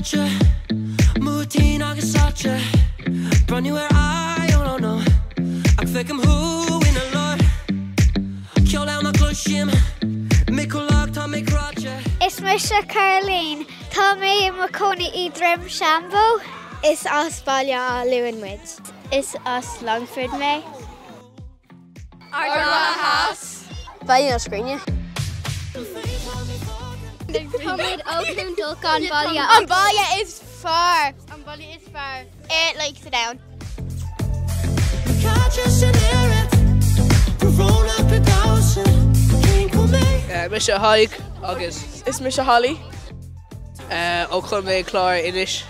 Is mise Caroline. Tá mé i mo chónaí i Droim Seanbhó. Is as Baile Átha Luain muid. Is as Longfort mé. Ard Mhacha Theas. Baile na Scríne. Táimid ó Chluain Dolcáin, Baile. An baile is fearr. An baile is fearr. It like sit down. Mise Tadhg agus. Is mise Holly. Ó Chontae an Chláir Inis.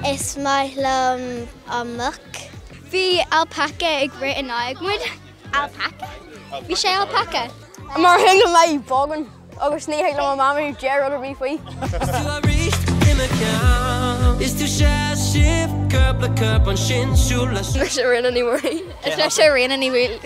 Is maith liom an muc. Bhí alpaca ag rith in aghaidh muid. Alpaca? Bhí sé alpaca. Mar thig liom é bogan agus ní thig liom a mamaí deir rud ar bith faoi. Mise Ríona Ní Mhuirí. Is mise Ríona Ní Mhuirí.